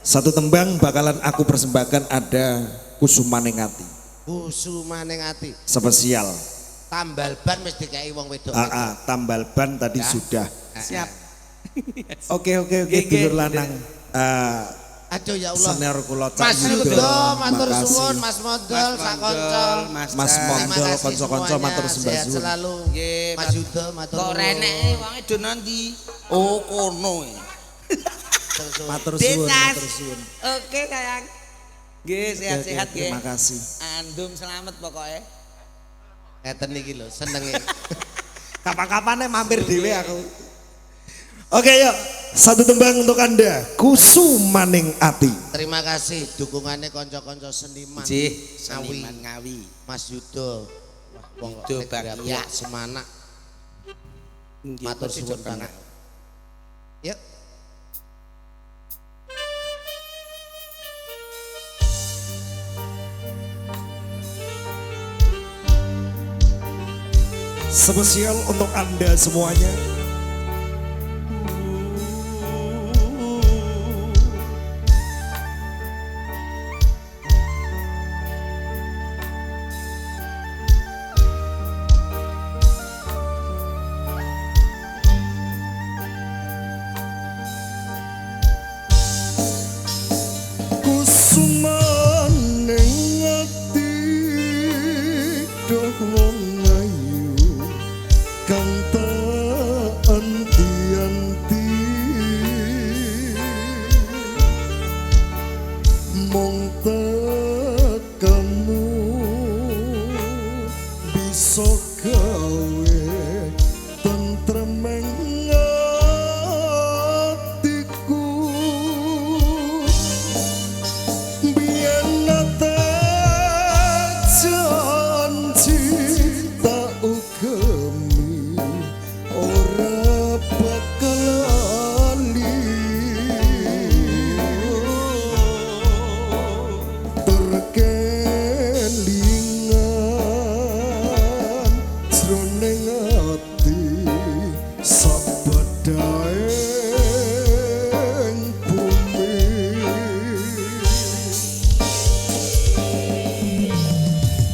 Satu tembang bakalan aku persembahkan, ada Kusumaning Ati. Kusumaning Ati. Spesial. Tambal ban wis dikai wong wedok. Tambal ban tadi ya? Sudah. Siap. Oke, dulur lanang. Aduh ya Allah. Senior kula Cak Mas Yudo, matur suwun, Mas Mondol, sak kanca. Mas Mondol, kanca-kanca matur sembah suwun. Sehat selalu. Mas Yudo matur suwun. Kok reneke wonge do nanti? Oh, kono. Matur suwun, matur suwun. Oke, sayang. Nggih, sehat-sehat nggih. Terima kasih. Andum selamat pokoknya. Ngeten iki lho, senenge. Kapan-kapane mampir dhewe aku. Oke, yuk. Satu tembang untuk Anda, Kusumaning Ati. Terima kasih dukungannya konco-konco seniman. Nggih, seniman Ngawi. Mas Yudo. Wah, wong Yudo Bagia Semanak. Matur suwun banget. Yuk. Spesial untuk Anda semuanya. Kusumaning ati duh wong ayu kang tak anti-anti mong tekamu bisa gawe tentremeng atiku. Biyen nate janji tak ugemi ora bakal lali terkelingan jroning ati sabadaing bumi.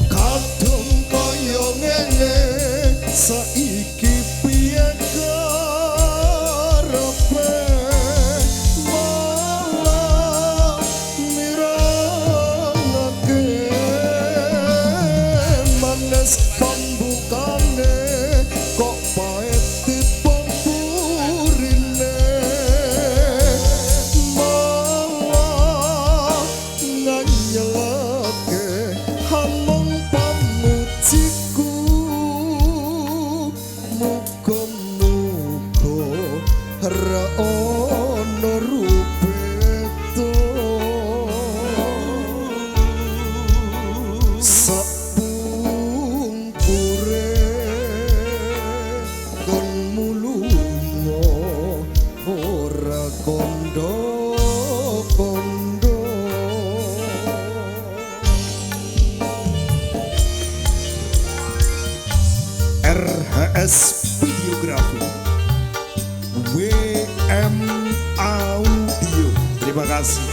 Kadung kaya ngene saiki piye karepe malah mirangake manes pambukane kok paet pamburine malah nganyelake hamong pamujiku. Muga-muga ra ono rubeto sapungkure kon mulunga ora kondo-kondo. RHS Videografi WM Audio. Terima kasih.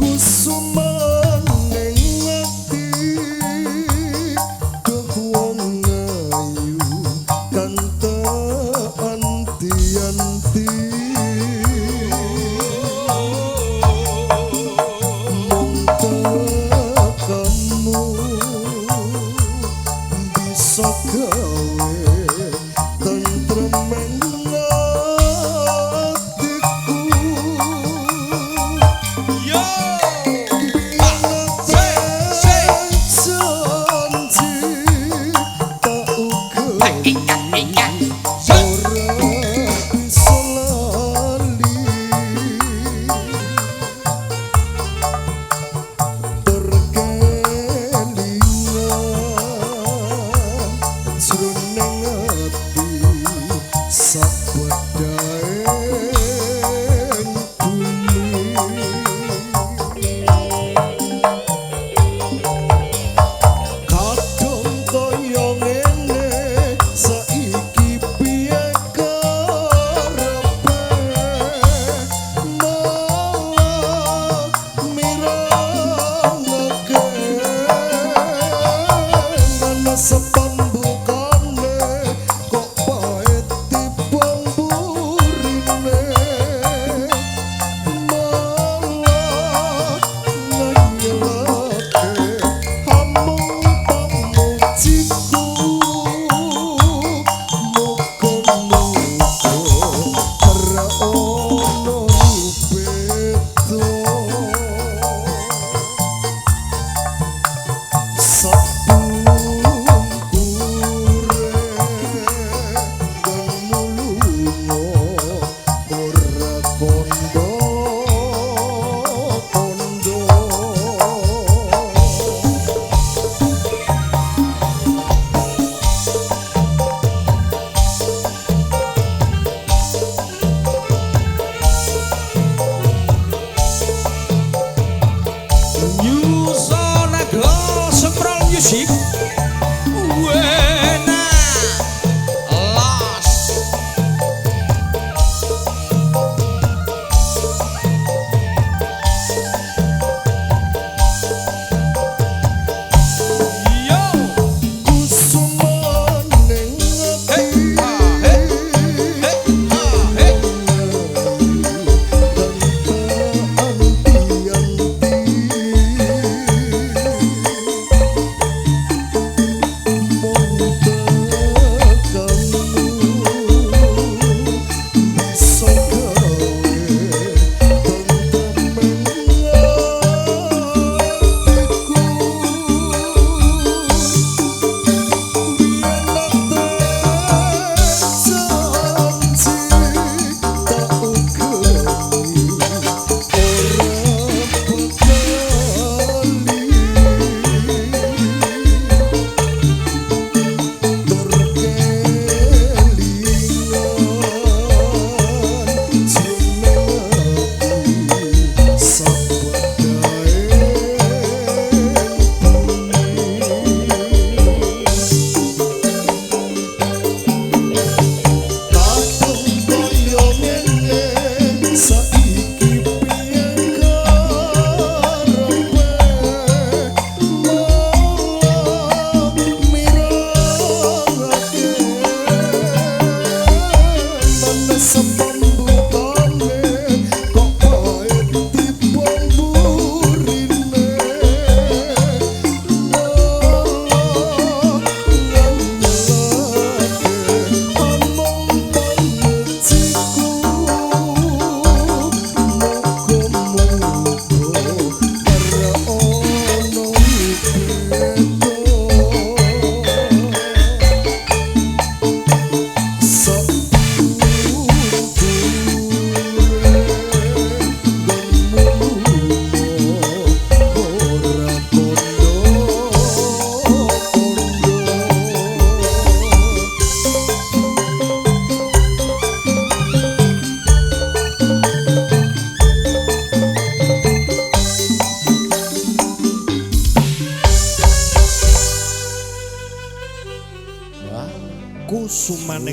Kusumaning ati duh wong ayu kang tak anti-anti mung tekamu bisa gawe tentremeng atiku. Yo. Janji tak ugemi ora bisa lali terkelingan jroning ati.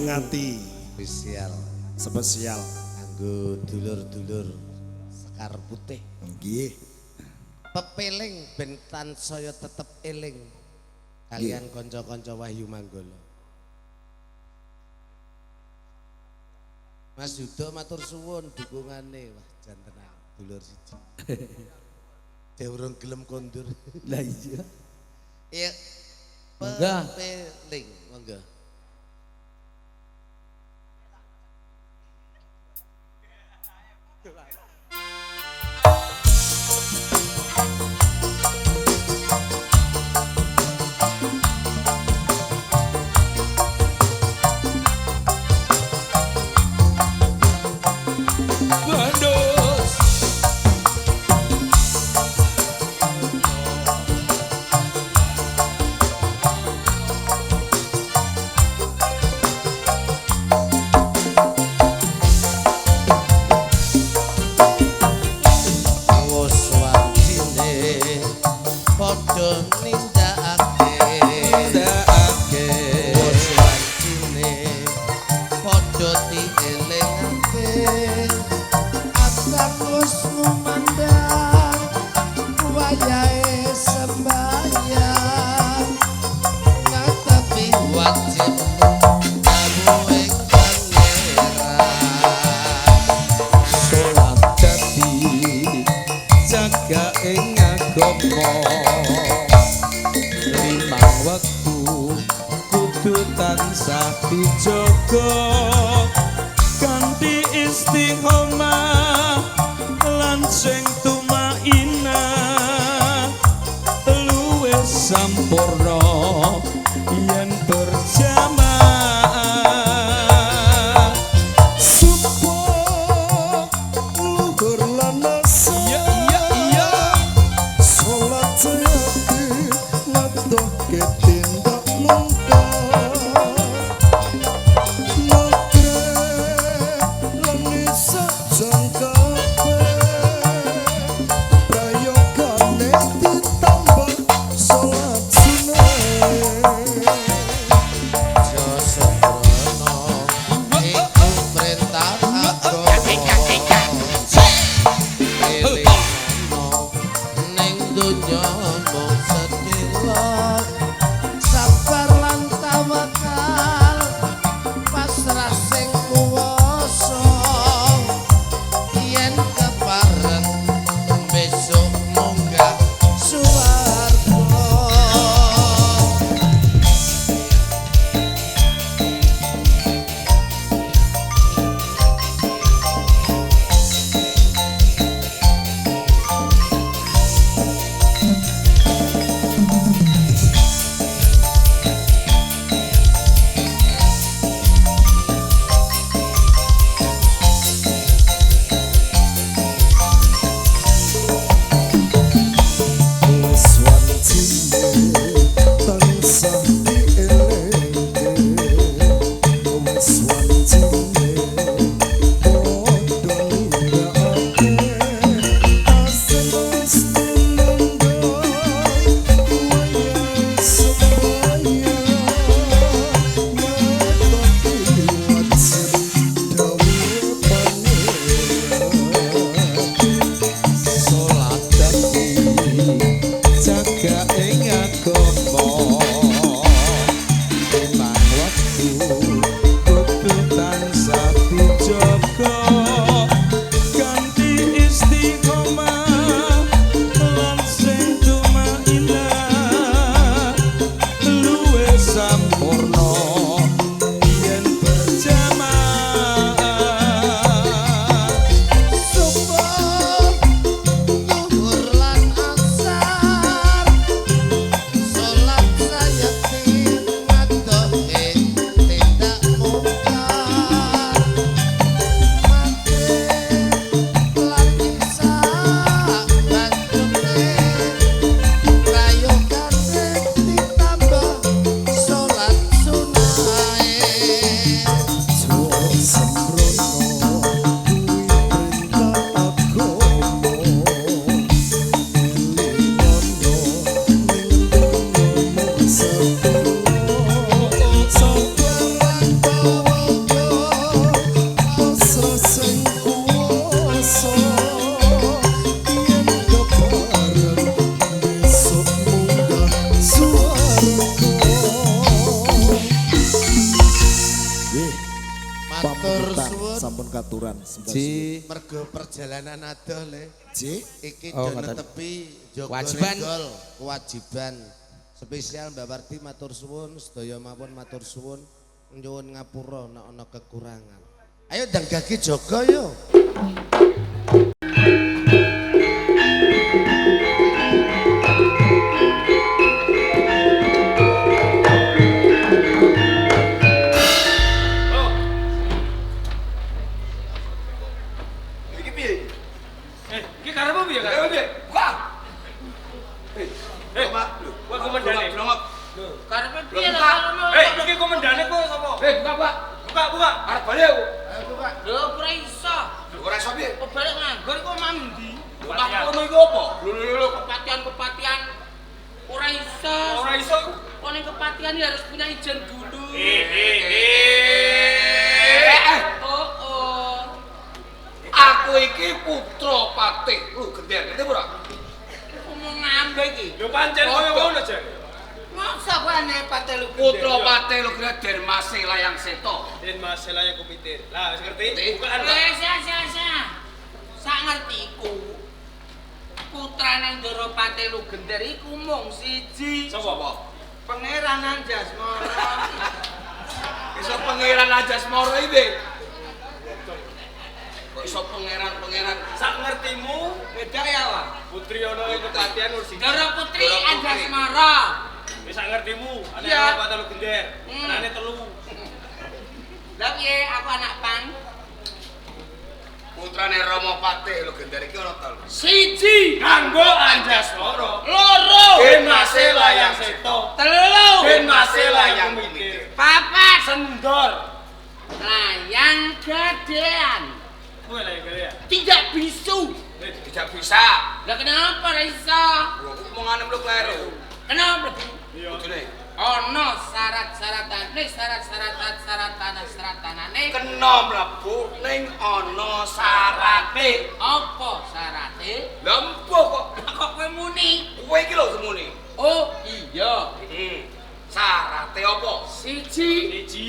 ning ati. Spesial. Spesial. Kanggo dulur-dulur Sekar Putih. Nggih. Pepeling ben tansaya tetep eling kalian kanca-kanca Wahyu Manggala. Mas Yudo matur suwun dukungane. Wah, jan tenan dulur siji. Urung gelem kondur. Lah iya. Iya. Monggo. Pepeling, monggo. Salat sunah. Matur suwun. Sampun katuran. Ji. Mergo perjalanan adoh le. Ji. Iki Oh, do ngoten. netepi jaga Kewajiban. regol, kewajiban. Spesial Mbak Wardi matur suwun, sedaya mawon matur suwun. Nyuwun ngapura nek ana kekurangan. Ayo ndang gage jaga yo. Iki piye? Iki karepmu piye, Kak? Piye? Buka. Pak, kowe komandane. Blongok. Karepe piye lah ngono? Iki komandane kowe sapa? Buka, Pak. Buka, buka. Arep bali aku. Lho ora iso. Ora iso piye? Kok balik nganggur kok mandi. Lah kono iku apa? Lho lho lho kepatian-kepatian ora iso. Ora iso iku. Kok ning kepatian ini harus punya izin dulu. Oh oh. Aku iki putra Patih Lugender, ngerti ora? Ngomong ngambe iki. Lho pancen koyo ngono, Jan. Masa kowe aneh Patih Lugender? Putra Patih Lugender Dermase Layang Seta. Den masalah yang kupitir. Lah, wis ngerti? Ngerti. Bukaan, Pak. Wes ya ya ya. Sak ngertiku. Putrane Ndara Patih Lugender iku mung siji. Sapa? Pangeran Anjasmara. Iso pangeran Anjasmara iki. Kok iso pangeran-pangeran Sak ngertimu, Beda ya, Wak? putri ana ing kepatian ursi. Ndara Putri Ndara Putri. Anjasmara. Wis sak ngertimu, ana Iya. Patih Lugender. Anane telu. Lah piye aku anak pang? Putrane Rama Patih Lugender iki ana telu. Siji, Kanggo Anjasmara. loro, Den Mase Layang Seta. telu, Den Mase Layang Kumitir. papat, Sendor. layang gadean. Kowe layang gadean. Tidak bisu. Tidak bisa. Lah kenapa ora iso? Lho, omongane mlu kleru. Kenapa? Iya. Kudune Ono syarat-syaratane, syarat-syarat syarat-syaratane. kena mlebu ning ana syarate. Apa syarate? Lah empuh kok Lah kok kowe muni? kowe iki lho semune. Oh iya. Heeh. Syarate apa? Siji, Siji.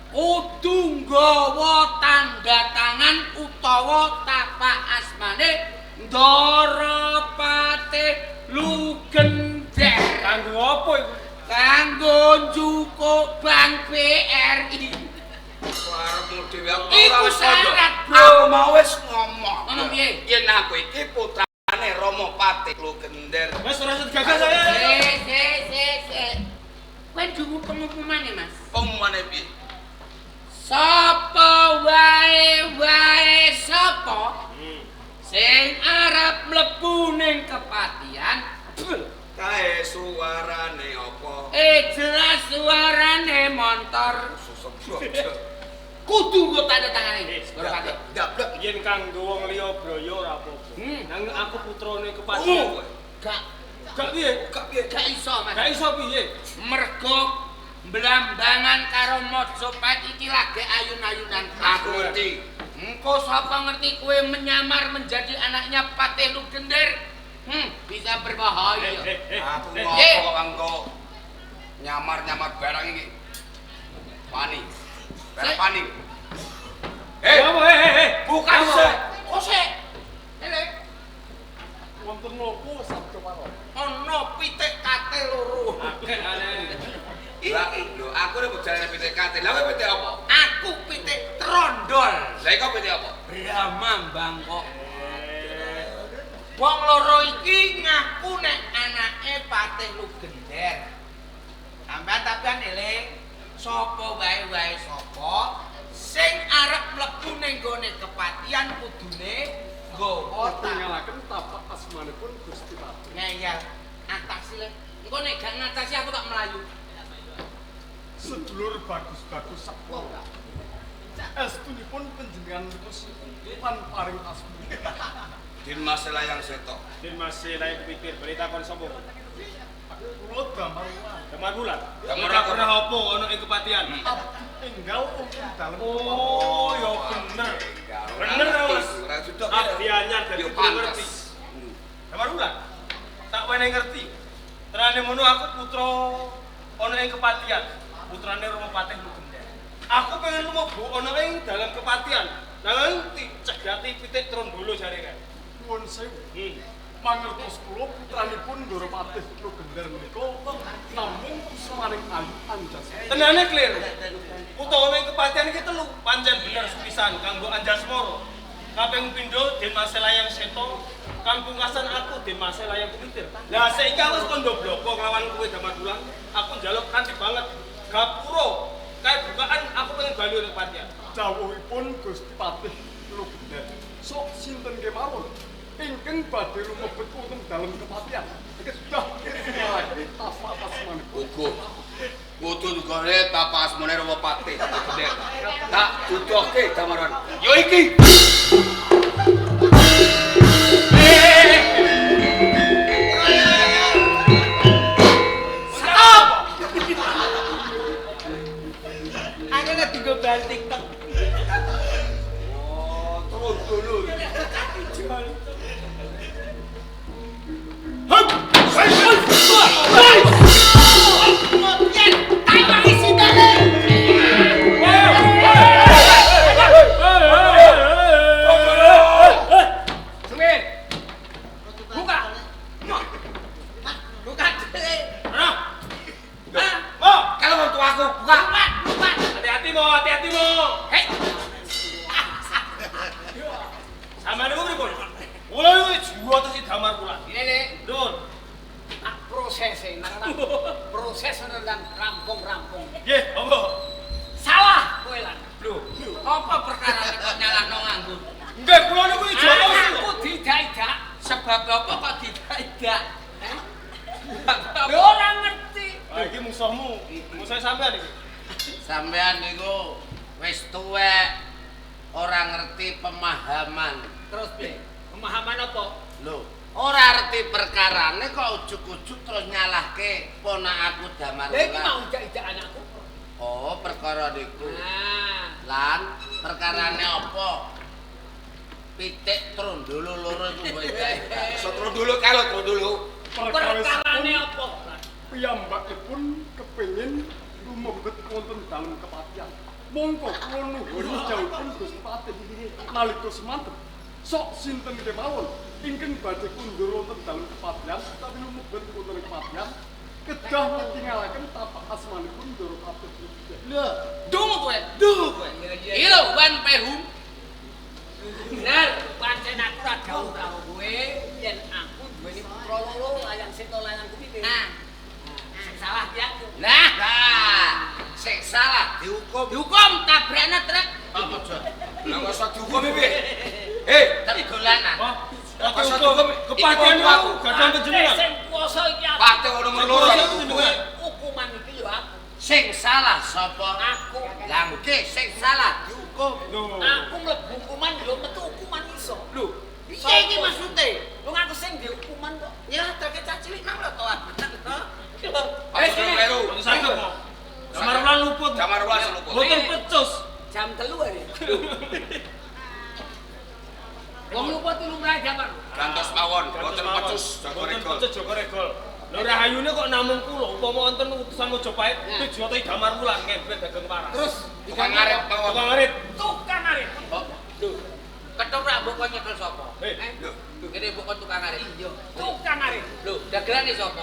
kudu nggawa tanda tangan utawa tapak asmane Ndara Patih Lugender. Kanggo apa iku? Kanggo njukuk Bank BRI. Karepmu dhewe aku Iku ora wis kandha. syarat, Bro. Aku mau wis ngomong. Ngomong piye? Yen aku iki putrane Rama Patih Lugender. Wis ora usah gagas saya. Se se se se. Kowe dungu pengumumane, Mas. Pengumumane piye? Sapa wae wae sapa sing arep mlebu ning kepatian, Kae suarane apa? Jelas suarane montor. Susuk bojo. Kudu nggo tanda tangane. Ndara Patih. Ndablek. Yen kanggo wong liya broyo ora apa-apa. Nang aku putrane Ungu kepatian. kowe. Gak Gak piye? Gak piye? gak iso, Mas. Gak iso piye? Mergo blambangan karo Mojopahit iki lagi ayun-ayunan. Aku ngerti. Engko sapa ngerti kowe menyamar menjadi anaknya Patih Lugender? Bisa berbahaya. Aku Eh, ngopo eh. kok engko nyamar-nyamar barang iki. Pani. Barang pani. Eh, apa? Eh. Bukan sik. Kok sik? Elek. Wonten nopo sabda para? Ana pitik kate loro. Akeh aneh. Lah, lho aku nek bojone pitik kate. Lah kowe pitik apa? Aku pitik trondol. Lah iku pitik apa? Brahma Bangkok. Wong loro iki ngaku nek anake Patih Lugender. Sampeyan tapian eling sapa wae-wae sapa sing arep mlebu ning gone kepatian kudune nggawa Tinggalaken tapak asmanipun Gusti Patih. ngeyel atasi le. Engko nek gak ngatasi aku tak melayu. Sedulur bagus-bagus sakloka. Estunipun panjenengan menika sinten lan paring asma. Din Mas Layang Seta. Den Mase Layang Kumitir, bali takon sapa? Kula damar wulan. Damar Wulan. Damar Ora pernah apa ana ing kepatian. Abdi enggal wonten dalem. Oh, ya bener. Bener ta, Mas? Ora duduk. Abdi anyar dadi Yo kudu ngerti. pantes. Damar Wulan. Tak wenehi ngerti. Terane mono aku putra ana ing kepatian. Putrane Rama Patih Lugender. Aku pengen lumebu ana ing dalam kepatian. Nanging dicegati pitik Trondolo jare kae. Nuwun sewu. Mangertos kula putranipun Ndara Patih Logender menika namung kusumaning ayu Anjasmara. Tenane klir. Utawa ing kepatian iki telu pancen bener sepisan kanggo Anjasmara. Kaping pindho Den Mas Layang Seta, kang pungkasan aku Den Mas Layang Kumitir. Lah saiki aku wis kondo bloko nglawan kowe Damar Wulan, aku njaluk kanthi banget gapura. Kae bukaan aku pengen bali ning kepatian. Dawuhipun Gusti Patih Logender. Sok sinten kemawon ingkang badhe lumebet wonten dalem kepatian. Kedah ngetingalake tapak asmanipun. Uga. Kudu nggone tapak asmane Rama Patih Logender. Tak duduhke Damaran. Ya iki. Stop. Aku nek dienggo bal TikTok. Oh, Trondolo. Sumir. Buka. Buka dhewe. Nah, Hah? mo. Kalau wong tuaku buka. Buka, buka. Hati-hati mo, hati-hati mo. Hei. Sama niku pripun? Kula niku jiwa terus Damar Wulan. Ngene, Lek. Nuwun. Tak prosese nang proses nang rampung-rampung. Nggih, monggo. Salah kowe lan. Lho, Apa perkarane kok nyalahno nganggur? nggih kula niku jiwa terus. Aku diidak-idak. Sebab apa kok tidak-tidak? Eh? Lho ora ngerti. Ah, iki musuhmu. Musuhe sampean iki. Sampean niku wis tuwek ora ngerti pemahaman. Terus piye? Pemahaman apa? Lho, ora ngerti perkarane kok ujug-ujug terus nyalahke ponak aku Damar Lha iki Wulan. mau idak-idak anakku. Oh, perkara niku. Nah, Lan perkarane apa? Pitik Trondolo loro iku mbok idak-idak. So Trondolo kae lho Trondolo. perkarane apa? Piyambakipun kepengin lumebet wonten dalem kepatian. Mongko kula nuhun jauhipun Gusti Patih nalika semanten. Sok sinten kemawon ingkang badhe kundur wonten dalem kepatian utawi lumebet wonten kepatian kedah ngetingalaken tapak asmanipun Ndara Patih Logender. Lho, Dungu kowe, dungu kowe. Iki lho wan pehum. Bener, pancen aku ora dawuh karo kowe yen aku duweni putra loro Layang Seta Layang Kumitir. Nah, Sing salah ki aku. nah, nah, sing salah dihukum. Dihukum tabrakna truk. Apa aja? Lah kok iso dihukum piye? Hei, Dolanan. Wah, Kok iso dihukum. dihukum? Kepatian Iku niku gadah panjenengan. Sing kuwasa iki aku. Patih ono loro. Jenengan. Hukuman iki ya aku. Sing salah sapa? Aku. Lah nggih sing salah dihukum. Lho. Aku mlebu hukuman ya metu hukuman iso. Lho, piye iki maksude? Wong aku sing di hukuman kok. Ya treke cah cilik nang lho to. Eh, sini. Kleru. Mboten saged mo. Damar Wulan luput. Damar Wulan luput. Mboten pecus. Jam 3 hari. Wong luput lumrahe Damar. Gantos mawon, boten pecus Joko Mboten Regol. pecus Joko Regol. Lho rahayune kok namung kula upama wonten utusan Majapahit tujuane Damar Wulan ngembet daging paras. Terus Tukang ngarit mawon. Tukang ngarit. Tukang ngarit. Oh, lho. Ketoprak mbok kon nyekel sapa? Eh, Lho, kene mbok kon tukang ngarit. Iya. Tukang ngarit. Lho, dagelane sapa?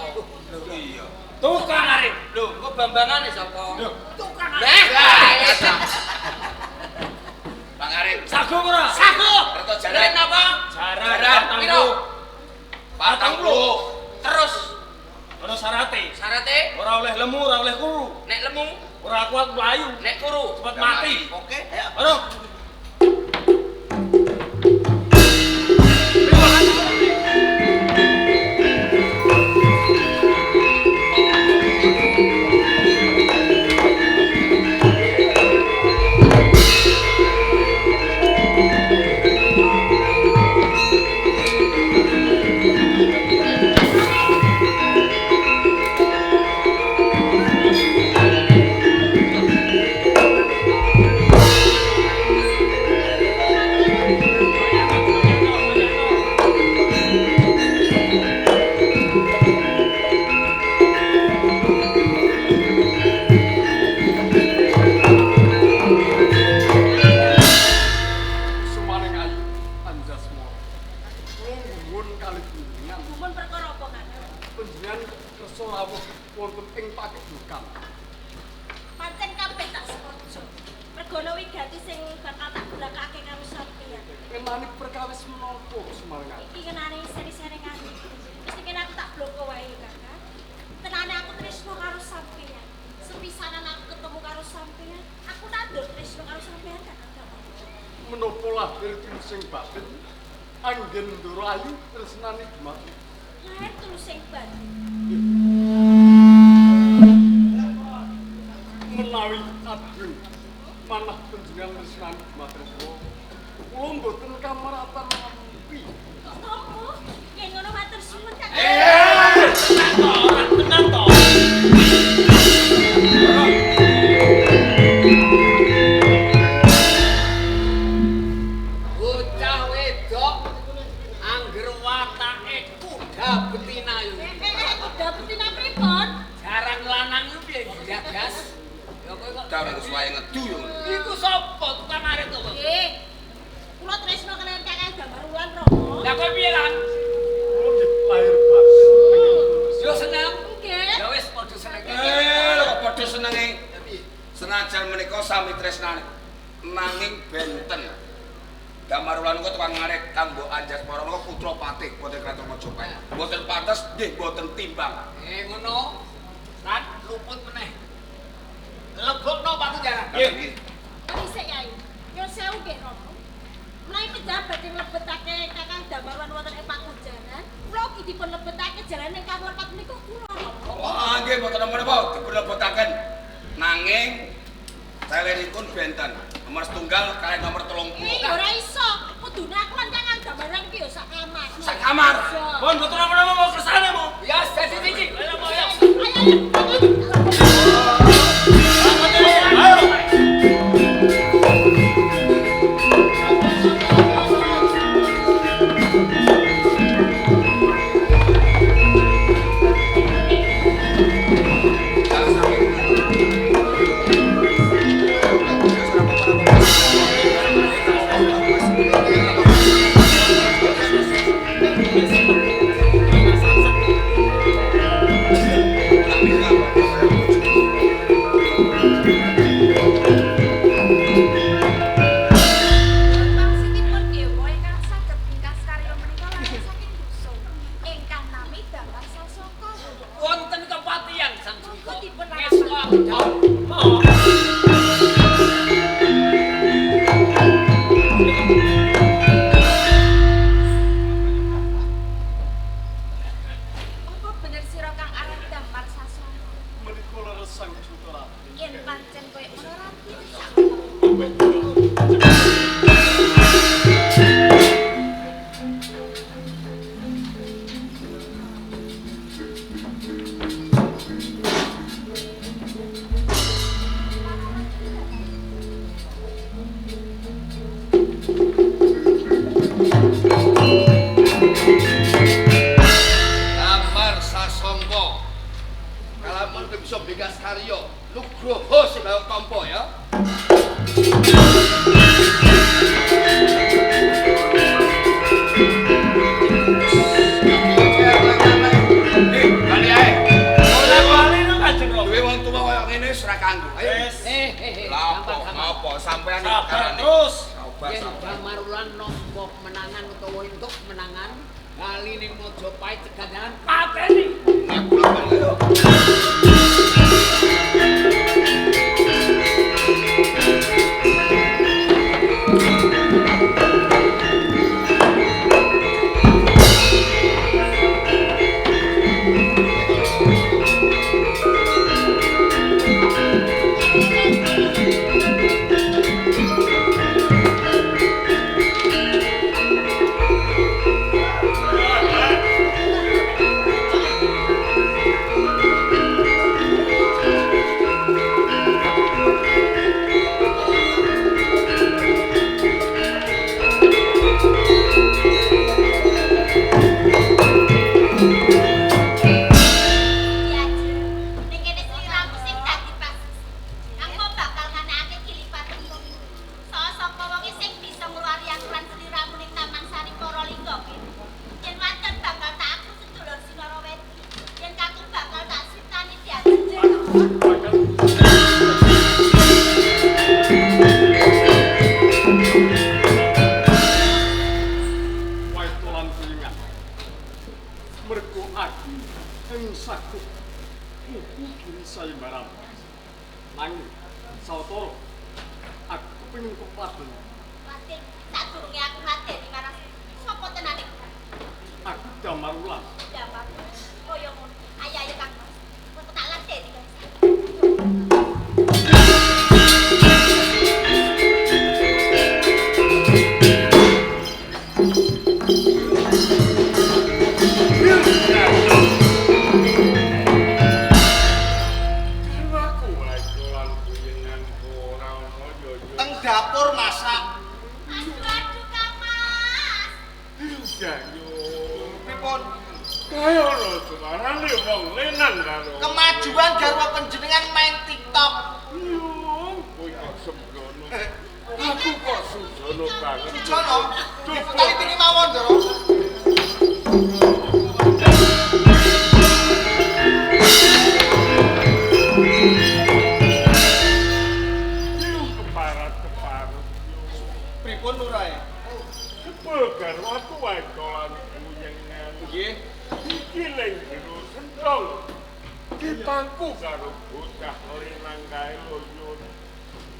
Iya. Tukang ngarit. Lho, kok bambangane sapa? Lho, Tukang ngarit. Lah, Bang Arif. sago ora? Sago. Reto jaran napa? Jaran Piro? 40. 40. Terus Ana syarate. syarate Ora oleh lemu, ora oleh kuru. nek lemu, Ora kuat mlayu, nek kuru cepet mati. Oke, ayo. Ayo. Thank ngenani perkawis menapa Kusumaning? Iki ngenani seri-seringan. Wis iki aku tak bloko wae, Kakang. Tenane aku tresno karo sampeyan. Sepisanan aku ketemu karo sampeyan, aku nandur tresno karo sampeyan, Kakang Damar. Menapa lahir tulusing batin anggen Ndoro Ayu tresnani dumateng? Lahir tulusing batin. Menawi adung manah panjenengan tresnani dumateng kula, kula mboten kamaratan nampi. Kok tompo? Yen ngono matur suwun, Kakang. Tenan to, tenan to. Bocah wedok angger watake kuda betina yo. Kuda betina pripun? Jaran lanang yo piye gagas? Ya kowe kok Jaran wis wae ngedu yo. Iku sapa tukang arit to? Nggih. Kula tresno kaliyan Kakang Damarwulan Rama. Lah kowe piye lan? Kula nggih lahir batin. Yo seneng. Nggih. Ya wis padha senenge. Lho kok padha senenge. Senajan menika sami tresnane nanging benten. Damarwulan kok tukang ngarit kanggo Anjasmara menika putra patih wonten Kraton Majapahit. Mboten pantes nggih mboten timbang. Ngono. Lan luput meneh. Lebokno pakujaran. Nggih. Dhisik Yai. Nyuwun sewu nggih Rama. Menawi pejabat badhe mlebetake Kakang Damarwan wonten ing pakujaran, kula ugi dipun lebetake jalan ingkang lepat menika kula Rama. Wah, nggih mboten napa-napa dipun lebetaken. Nanging telenipun benten. Nomor setunggal kalih nomor 30. Iki ora iso. Kudune aku lan Kakang Damarwan iki ya sak kamar. Sak kamar. Pun mboten napa-napa mau kersane mo. Ya dadi siji. Ayo mo ya. Ayo ayo. Ayo. Pangsitipun dewa ingkang saged bingkas karya menika lahir saking dusun ingkang nami Damar Sasongko. Wonten kepatihan Sang Monggo Juwita. dipun Ngesto aku dawuh. Oh. Apa bener sira kang aran Damar Sasongko? Menika leres Sang Juwita Ratih. Yen pancen koyo ngono rati sak. Damar Sasongko. Kalamun kowe bisa bingkas karya, Nugroho sing gawe tampa ya. Bali ae. Ora bali nang Kanjeng Rama. Duwe wong tuwa kaya ngene wis ora kanggo. Ayo. Wis. Lah apa apa sampean iki Sabar karane. terus. Sabar Yen sabar. Damarwulan nampa kemenangan utawa entuk kemenangan, kali ning Majapahit cegat jalan pateni. Aku lawan ayo. Ning kene sliramu sing dadi pas. Aku bakal nganakake kilipati iki. Soal sapa wonge sing bisa ngluwari aku lan sliramu ning Taman Sari Paralingga kene. Yen wadon bakal tak aku sedulur Sinarawedi. Yen kakung bakal tak sitani diajeng. Kaya ana suarane wong lenang karo. Kemajuan garwa panjenengan main TikTok. Yo, kowe kok sembrono. Aku kok sujono banget. Sujono? Kali tinggi mawon, Ndoro. Yo keparat-keparut. Pripun lurae? Jebul garwaku wae dolan kuyengan. Nggih. Iki ning jero sentong. Ditangku karo bocah lenang kae lho Yun.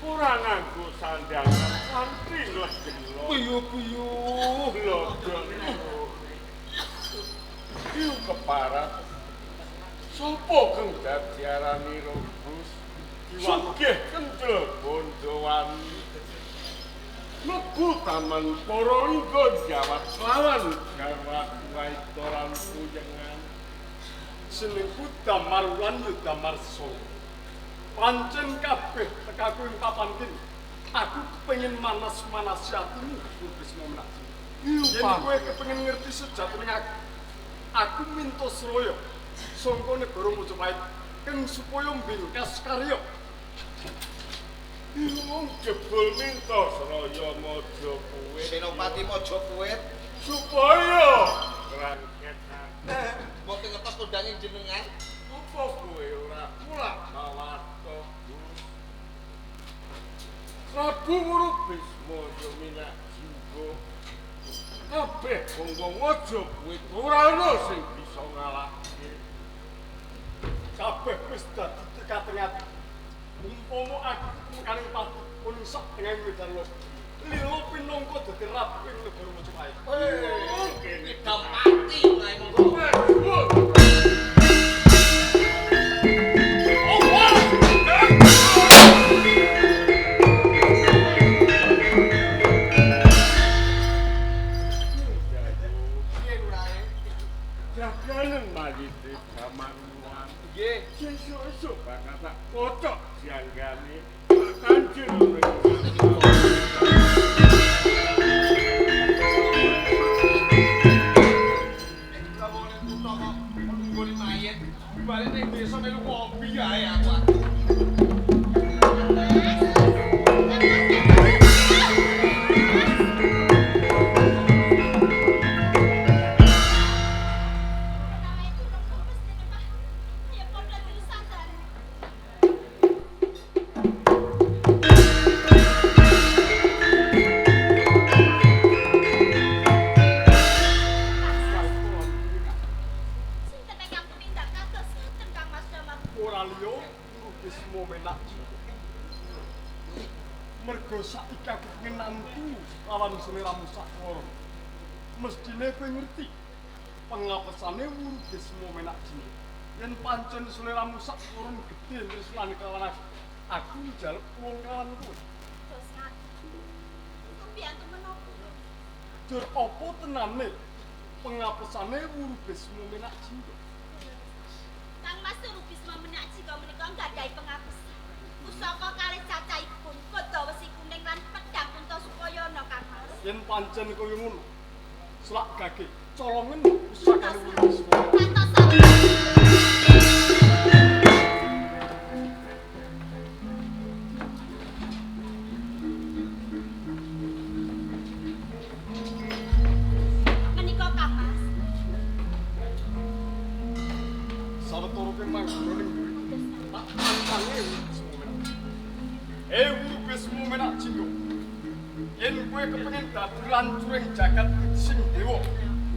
Ora nganggo sandangan santri legelo. Puyuh-puyuh. Lodon. Iku keparat. Sopo kang dadi arani Rebus? Sugih kendel bondowani. Mlebu taman para lingga jawat lawan garwaku wae lan kuyengan. Senengku Damar Wulan ya Damar Solo. Pancen kabeh tekaku ing papan kene. Aku kepengin manas-manasi atimu Bisma Menak. Yen kowe kepengin ngerti sejatine aku, aku minta sraya sangka negara Majapahit keng supaya mbingkas karya. Wong jebul minta sraya Majapahit. Senopati Majapahit supaya rangket. Mboten ngertos kondange jenengan. Apa kowe ora kulak mawarta? Prabu Wuru Bisma yo minak jinggo. Kabeh wong-wong Majapahit ora ana sing bisa ngalahke. Kabeh wis dadi tekateng ati. Umpama aku tumekaning pati pun sak tengahing medan los. Lilo pinangka dadi ratu ing negara Majapahit. Kene Ngidam pati lurae monggo. Piye lurae? Jaganen mayite Damar Wulan. Nggih. Sesuk-esuk bakal tak kocok janggane tak kanjeng. Balik ning desa melu kopi ae aku. Ora liya Guru Bisma Menak. Mergo saiki aku pengen nantu lawan sliramu sakwara. Mestine kowe ngerti pengapesane Guru Bisma Menak. Yen pancen sliramu sakwara gedhe tresnane kawan aku, aku njaluk wong kawan kowe. Dur apa tenane pengapesane Guru Bisma Menak? Kang Mas Guru Bisma Menak jika menika nggadahi pengapesan. Pusaka kalih cacahipun kuda wesi kuning lan pedhang Kuntasukayana Kang Mas. Yen pancen kaya ngono, selak gage colongen pusakane Guru Bisma. Menika Kang Mas. Sawetara kowe manggon ning dhuwur. Tak tantange Guru Bisma Menak. Guru Bisma Menak jinggo. Yen kowe kepengin dadi lancuring jagat sing dewa,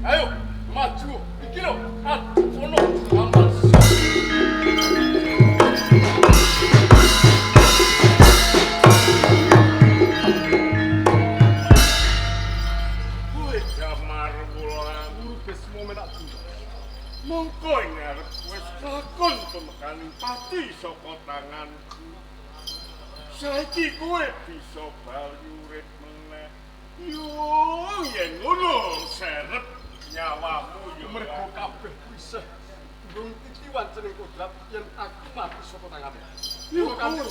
ayo maju iki lho adono gampang. Kowe Damar Wulan. Guru Bisma Menak jinggo. Mongko ing ngarep wis lakon pemekaning pati saka tanganku. Saiki kowe bisa bali urip meneh. Yo yen ngono serep nyawamu yo Mergo kabeh isih durung titi wancening kodrat yen aku mati saka tanganmu. Yo Yo kowe.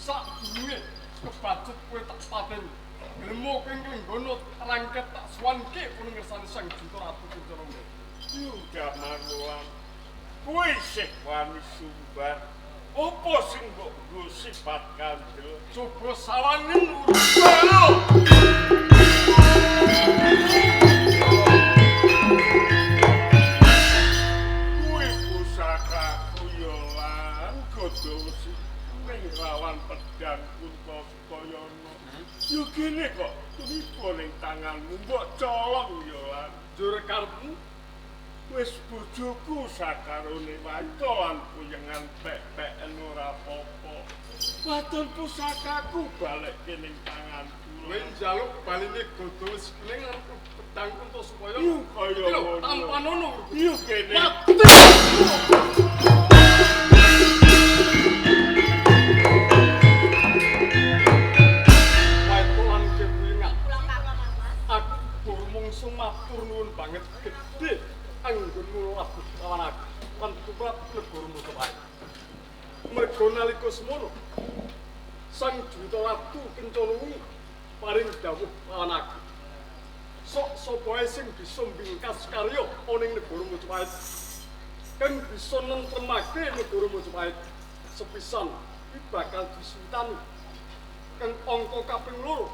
Sadurunge kebacut kowe tak pateni. Gelemo kowe nglenggono rangket tak suwanke kono ngersane Sang Junta Ratu Kuncarangga. Yu Damarwulan, kowe isih wani sumbar. Apa sing mbok nggo sifat kandel? Coba sawangen urupane. Kuwi pusakaku ya lan godho wesi ning lawan pedang Kunta Sutayana. Yo kene kok tumiba ning tanganmu mbok colong ya lan. Jur karepmu Wis bojoku sakarone wae lan puyengan pek-peken ora apa-apa. Waton pusakaku balekke ning tanganku. Kowe njaluk baline godho wesi kuning lan pedang Kunta Supaya. Yo kaya ngono. Tampanono. Yo kene. Mati. Wae lan kepuyengan. Kula kawula. Aku durmungsu matur nuwun banget gedhe anggonmu labuh lawan aku lan tumrap negara Majapahit. Merga nalika semono Sang Juwita Ratu Kencana Wungu paring dawuh lawan aku. Sok sapa ae sing bisa mbingkas karya ana ing negara Majapahit kang bisa nentremake negara Majapahit sepisan kuwi bakal disuwitani. Kang angka kaping loro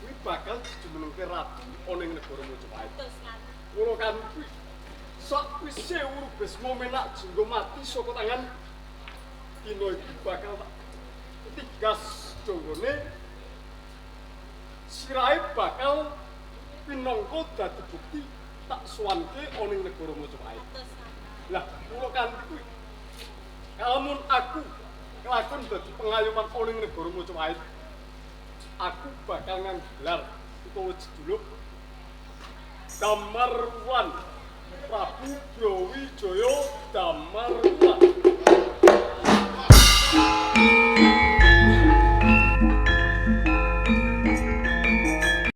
kuwi bakal dijumenengke ratu ana ing negara Majapahit. Terus ngaten. Kula kanthi sakwise Urubesma menak jinggo mati saka tangan dina iki bakal tak tigas jonggone sirahe bakal pinangka dadi bukti tak suwanke ana ing negara Majapahit. Terus ngaten. Lah kula kanthi kuwi lamun aku kelakon dadi pengayoman ana ing negara Majapahit, aku bakal nganggo gelar utawa jejuluk Damarwulan Prabu Brawijaya Damarwulan.